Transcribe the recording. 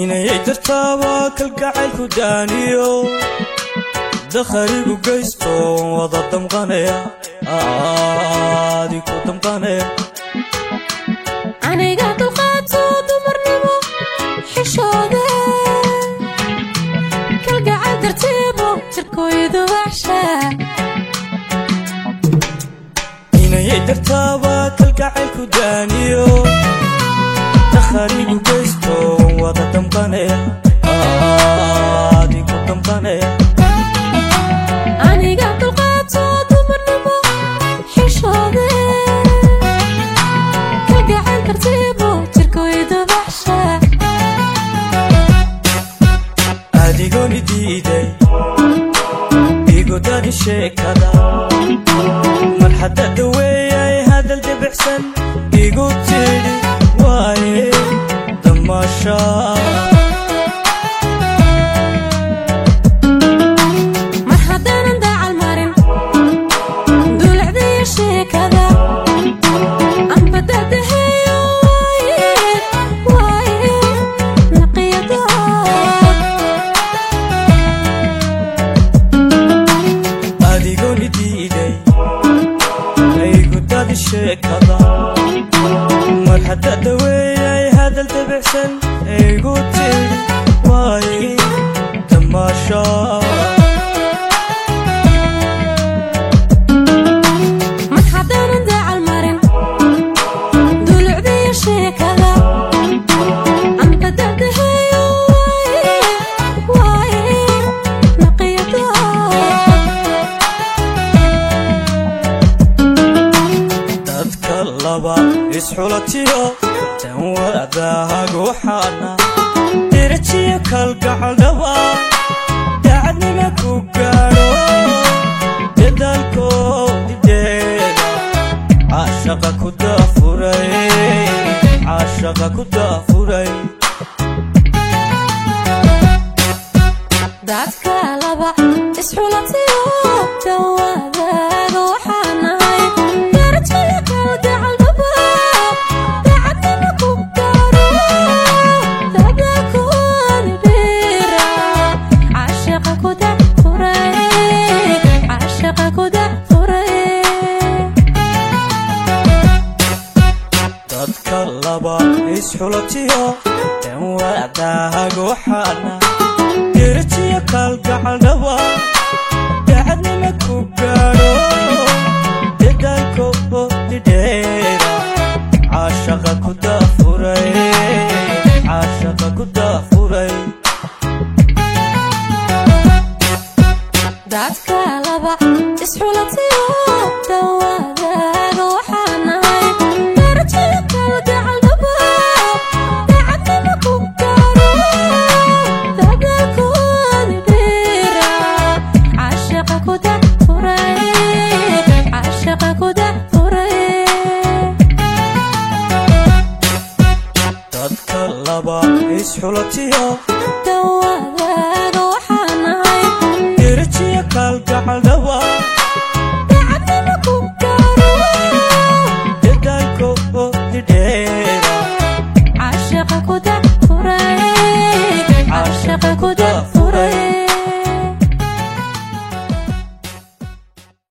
Inayay dartaaba kalgacaylku daaniyo, dakharigu geysto, wada damqanaya, aadi ku damqanaya. Aniga dulqaato, dumarnimo xishoode, kalgacal dartiibu jirkuydu baxsha. Inayay dartaaba kalgacaylku daaniyo, dakharigu geysto, wada damqanaya, aadi ku damqanaya. Aniga dulqaato, dumarnimo xishoode, kalgacal dartiibu jirkuydu baxsha. Adigoon diiday igodadi sheekada, marxadda daweeyay, hadal debicsan igu tidhi, waaye damaasha. Mar haddaanan daacal marin duulacdaiyo sheekada, anbadadaheeyo, waaye waaye naqiyada. Adigoon diiday igodadi sheekada, marxadda daweeyay, hadal debicsan igu tidhi, waaye damaasha. Mar haddaanan daacal marin duulucdaiyo sheekada, anbadadaheeyo, waaye waaye naqiyada. Dadka laba isxulatiyo tan wadaag, waxaana derajiyo kalgacaldhaba, daacadnima ku gaadho, dadaalkoodideeda caashaqa ku daafuray, caashaqa ku daafuray. Dadka laba isxulatiyo dawadaaga, waxaa nahay darajiyo kalgacaldhaba, daacadnima ku gaaro, dadaalkoodi dheera caashaqa ku dafuray, caashaqa ku dafuray. Dadka laba isxulatiyo tan wadaag, waxaana derajiyo kalgacaldhaba, daacadnima ku gaadho, dadaalkoodidheera caashaqa ku daafuray, caashaqa ku daafuray. Dadka laba isxulatiyo dawadaaga, waxaa nahay darajiyo kalgacaldhaba, daacadnima ku gaaro, dadaalkoodi dheera caashaqa ku dafuray, caashaqa ku dafuray. Dadka laba isxulatiyo